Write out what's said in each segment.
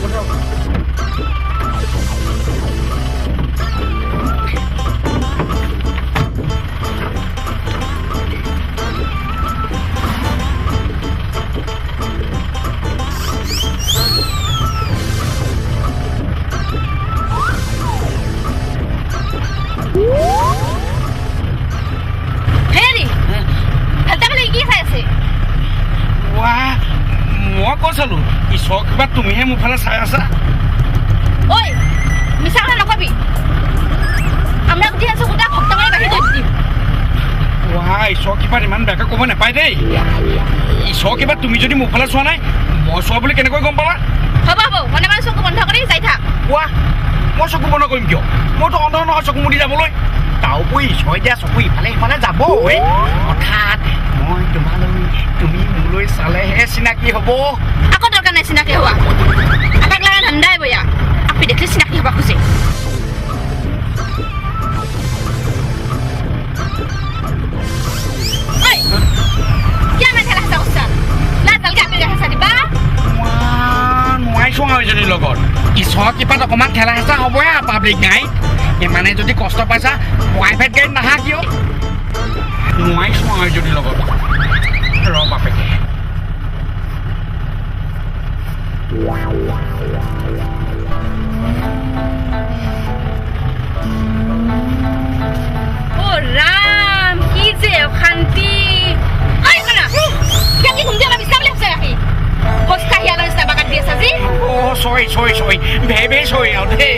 উঠক। মই কৈ চালো ঈশ্বৰ কিবা তুমিহে মোৰ ফালে চাই আছা। ঐ মিছা কথা নকবি, আমৰা গুটি আছো গোটা ভক্ত মাৰি বাহিৰ কৰি দিম। ৱা ঈশ্বৰ কিবা ইমান বেয়াকৈ ক'ব নাপায় দেই। ঈশ্বৰ কিবা তুমি যদি মোৰ ফালে চোৱা নাই, মই চোৱা বুলি কেনেকৈ গম পালা? হ'ব হ'ব, মনে মনে চকু বন্ধ কৰি যাই থাক। কোৱা, মই চকু বন্ধ কৰিম কিয়? মইতো অন্ধ নহয় চকু মুদি যাবলৈ। তাৰোপৰি ঈশ্বৰে দিয়া চকু ইফালে সিফালে যাব। হঠাৎ মই তোমালৈ, তুমি মোলৈ চালেহে চিনাকি হ'ব। আকৌ দৰকাৰ নাই চিনাকি হোৱা, আমাক লগা ধান্দাই বয়া, আপি দেখিলে চিনাকি হ'ব খোজে। নোৱাৰিছো আৰু এজনীৰ লগত। ঈশ্বৰৰ কৃপাত অকণমান ঠেলা হেঁচা হ'বই আৰু পাব্লিক গাড়ীত। ইমানে যদি কষ্ট পাইছা প্ৰাইভেট গাড়ীত নাহা কিয়? নোৱাৰিছো আৰু এজনীৰ লগত। ৰ বাপেকে। অ' ৰাম, কি যে অশান্তি। চৰি চৰি চৰি, ভেৰি চৰি আৰু দেই।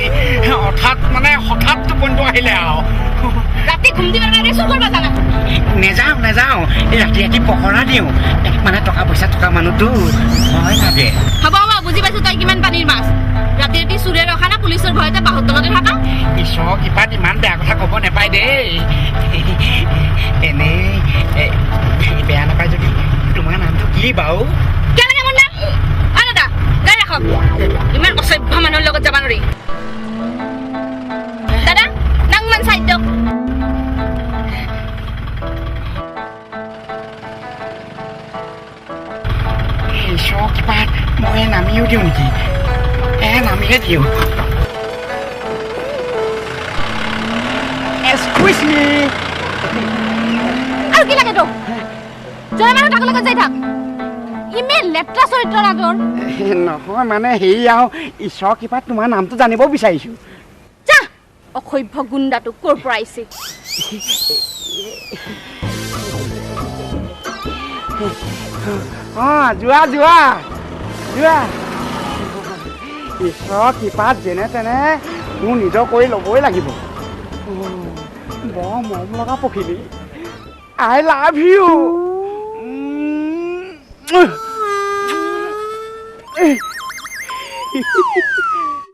হঠাৎ মানে হঠাৎ টোপনিটো আহিলে আৰু। ৰাতি ঘুম দিব কাৰণে চুৰ কৰিব জানা? নেযাওঁ নেযাওঁ, এই ৰাতি ৰাতি পহৰা দিওঁ। মানে টকা পইচা থকা মানুহটো ভয় লাগে। হ'ব হ'ব, বুজি পাইছো তই কিমান পানীৰ মাছ। ৰাতি ৰাতি চুৰে ৰখা না পুলিচৰ ভয়তে বাহুৰ তলতে থাকা। ঈশ্বৰৰ কৃপাত ইমান বেয়া কথা ক'ব নাপায় দেই। এনেই বেয়া নাপায় যদি তোমাৰ নামটো কি বাৰু? কেনেকে মোৰ নাম? অ দাদা গাড়ী ৰাখক, ইমান অসভ্য মানুহৰ লগত যাব নোৱাৰি। দাদা নাংমান চাই দিয়ক। ঈশ্বৰৰ কৃপাত মই নামিও দিওঁ নেকি? নামিয়ে দিওঁ। Excuse me. আৰু কি লাগে তোক? জয় মানুহ তাকৰ লগত যাই থাক। ইমান লেতেৰা চৰিত্ৰ না তোৰ। নহয় মানে হেৰি আৰু ঈশ্বৰৰ কৃপাত তোমাৰ নামটো জানিব বিচাৰিছোঁ। যা, অসভ্য গুণ্ডাটো ক'ৰ পৰা আহিছে? অঁ যোৱা যোৱা যোৱা। ঈশ্বৰৰ কৃপাত যেনে তেনে মোৰ নিজৰ কৰি ল'বই লাগিব। বৰ মৰম লগা পখিলি। I love you.